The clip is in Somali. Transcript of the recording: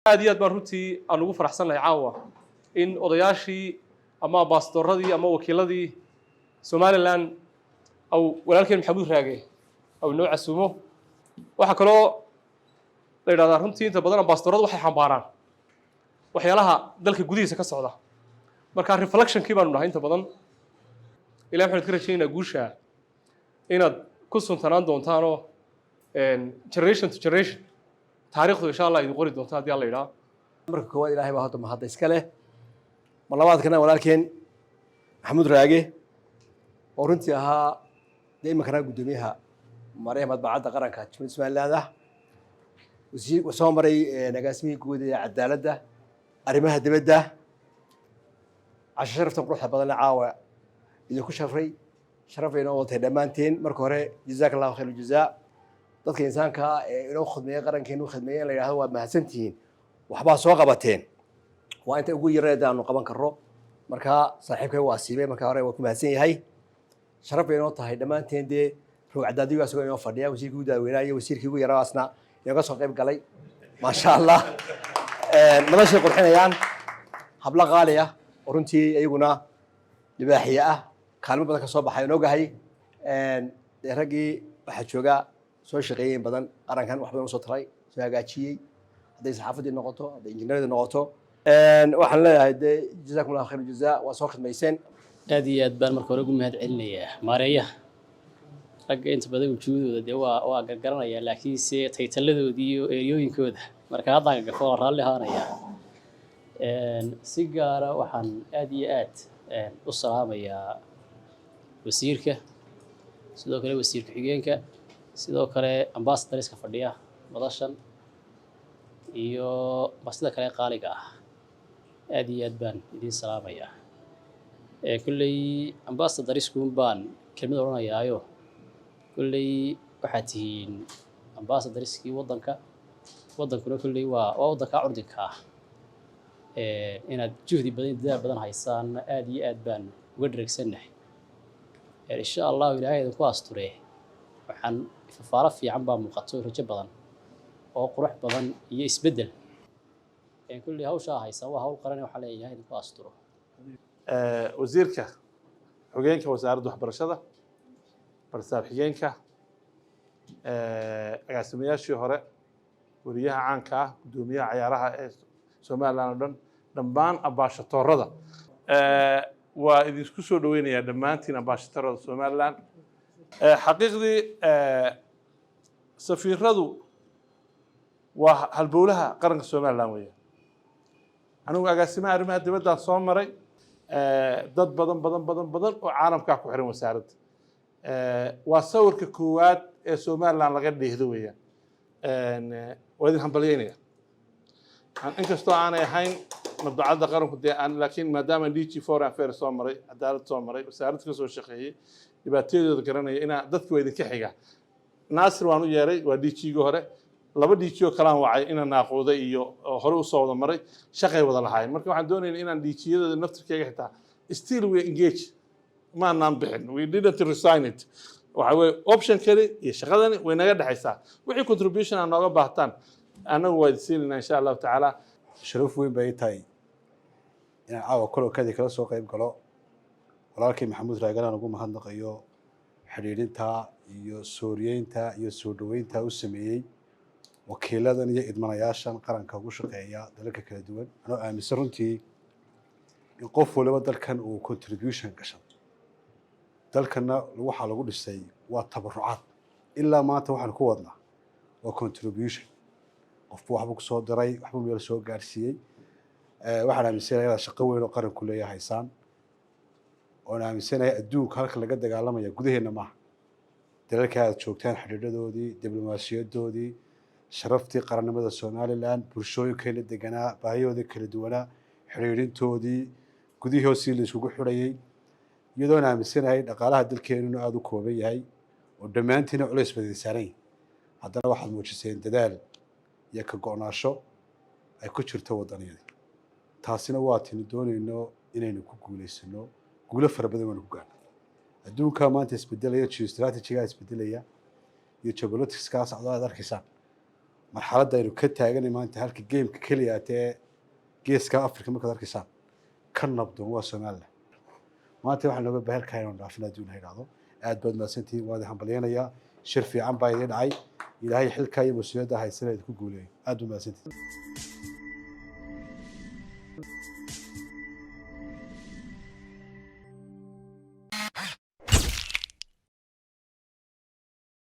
Aad iyo aad baan runtii aan ugu faraxsannahay caawa in odayaashii ama ambaasadoradii ama wakiiladii Somaliland aw walaalkeen Maxamuud Raage aw inoo casuumo. Waxaa kaloo la yidhahdaa, runtii inta badan ambaasadoradu waxay xambaaraan waxyaalaha dalka gudihiisa ka socda. Marka reflectionkii baanu nahay inta badan. Ilahi waxaan idinka rajaynaynaa guusha inaad ku suntanaan doontaanoo generation to generation taariikhdu insha Allah idin qori doonto, haddii Alla yidhaha. Marka koowaad, Ilaahay baa horta mahadda iska leh. Mar labaadkana walaalkeen Maxamuud Raage, oo runtii ahaa dee iminkana guddoomiyaha mareeha madbacadda qaranka Jamhuuriyadda Somaliland ah, wasiir soo maray, agaasimihii guud ee cadaaladda, arrimaha dibadda, casho sharaftan quruxda badanle caawa idinku sharfay, sharaf bay inoo watay dhammaanteen. Marka hore, jazaaka Allahu khayr jazaa. Dadka insaanka ee inoo khidmeeya, qarankeena u khidmeeya, in la yidhahdo "Waad mahadsantihiin, waxbaa soo qabateen," waa inta ugu yareed aanu qaban karro. Marka saaxiibkay waa siibay. Marka hore waa ku mahadsan yahay. Sharaf bay inoo tahay dhammaanteen. Dee roog cadaadigu asagoo inoo fadhiya, wasiirkii ugu daaweynaa iyo wasiirkii ugu yaraasna inooga soo qayb galay, maasha Allah. Madashay qurxinayaan hablo qaali ah oo runtii iyaguna libaaxiye ah, kaalmo badan ka soo baxay oon ogahay. Dee raggii waxaa jooga soo shaqeeyey in badan, qarankan wax badan usoo taray, soo hagaajiyey, hadday saxaafaddii noqoto, hadday injineeradii noqoto. Waxaan leeyahay dee jazakum Allahu khayr jazaa, waa soo khidmayseen. Aad iyo aad baan marka hore ugu mahad celinayaa maareeyaha. Ragga inta badan wujuudooda dee waa gargaranaya, laakiinse taytalladoodii iyo eriyooyinkooda marka haddaan gagafo waa raalli ahaanaya. Si gaara waxaan aad iyo aad u salaamayaa wasiirka, sidoo kale wasiir ku-xigeenka, sidoo kale ambassadorska fadhiya madashan iyo martida kale qaaliga ah. Aad iyo aad baan idiin salaamayaa. Kolley ambassadorskuun baan kelmad odhanayaayo. Kolley waxaad tihiin ambassadorskii waddanka. Waddankuna kolley waa waddanka curdinka ah. Inaad juhdi badan iyo dadaal badan haysaan aad iyo aad baan uga dheregsannahay. Insha Allahu Ilaahay idinku asturee. Waxaan fafaalo fiican baa muuqato, rajo badan oo qurux badan iyo isbeddel. Kolley hawshaa haysaan waa hawl qaran. Waxaan leeyahay idinku asturo. Wasiirka xogeenka wasaaradda waxbarashada, barsaab xigeenka, agaasimayaashii hore, wariyaha caanka ah, guddoomiyaha cayaaraha ee Somaliland oo dhan, dhammaan ambaashadoorada, waa idinku soo dhaweynayaa dhammaantiin ambaashadoorada Somaliland. Xaqiiqdii safiiradu waa halbowlaha qaranka Somaliland weeyaan. Anigu agaasimaha arrimaha dibaddaan soo maray. Dad badan badan badan badan oo caalamkaa ku xiran wasaaradda. Waa sawirka koowaad ee Somaliland laga dheehdo weeyaan. Waa idin hambalyeynaya, inkastoo aanay ahayn madbacadda qaranku dee aan, laakiin maadaama DG Foreign Affairs soo maray, cadaalad soo maray, wasaaradda ka soo shaqeeyey, dhibaatadooda garanaya, inaa dadka waa idinka xiga. Naasir waan u yeeray, waa DG-gii hore. Laba DG oo kalaan wacay, inaan naaquuday iyo hore usoo wada maray, shaqay wada lahaayeen. Marka waxaan doonayna inaan DG-yadooda naftirkeega xitaa still we engage, maanaan bixin, we didn't resign it. Waxa weye option kani iyo shaqadani way naga dhexaysaa. Wixii contribution aan nooga baahtaan, annagu waa idin siinaynaa, insha Allahu tacaala. Sharaf weyn bay tahay inaan caawa kolokadii kala soo qayb galo. Walaalkii Maxamuud Raagalaan ugu mahadnaqayo xidhiidhinta iyo sooriyeynta iyo soo dhoweynta u sameeyey wakiiladan iyo idmanayaashan qaranka ugu shaqeeya dalalka kala duwan, anoo aaminsan runtii in qof waliba dalkan uu contribution gashan. Dalkanna waxaa lagu dhisay waa tabarucaad. Ilaa maanta waxaan ku wadnaa waa contribution. Qofku waxbuu kusoo diray, waxbuu meel soo gaarsiiyey. Waxaan aaminsanahay inaad shaqo weyn oo qaranku leeyahay haysaan, oon aaminsanahay adduunka halka laga dagaalamaya gudaheenna maaha, dalalka aad joogtaan xidhiidhadoodii, diblomaasiyadoodii, sharaftii qarannimada Somaliland, bulshooyinkeena deganaa, baahiyoodii kala duwanaa, xidhiidhintoodii, gudihii hoosii la iskugu xidhayay, iyadoon aaminsanahay dhaqaalaha dalkeenuna aada u kooban yahay oo dhammaantiina culays badan saaran yahay, haddana waxaad muujiseen dadaal iyo ka go'naasho ay ku jirto waddaniyadii. Taasina waa tinu doonayno inaynu ku guulaysano. Guulo fara badan waanu ku gaarno. Adduunka maanta isbedelaya, geostrategy-gaa isbedelaya iyo geopolitics-kaa socdo aad arkaysaan. Marxaladda aynu ka taaganay maanta, halka geemka keliya atee Geeska Africa markaad arkaysaan ka nabdoon, waa Somaliland. Maanta waxaa looga baahan kahay inuu dhaafin adduun ha idhaahdo. Aad baad mahadsantihiin, waa idin hambalyaynayaa. Shir fiican baa idin dhacay. Ilaahay xilkaa iyo mas-uuliyadda haysana idinku guuleeyo. Aad baad mahadsantihiin.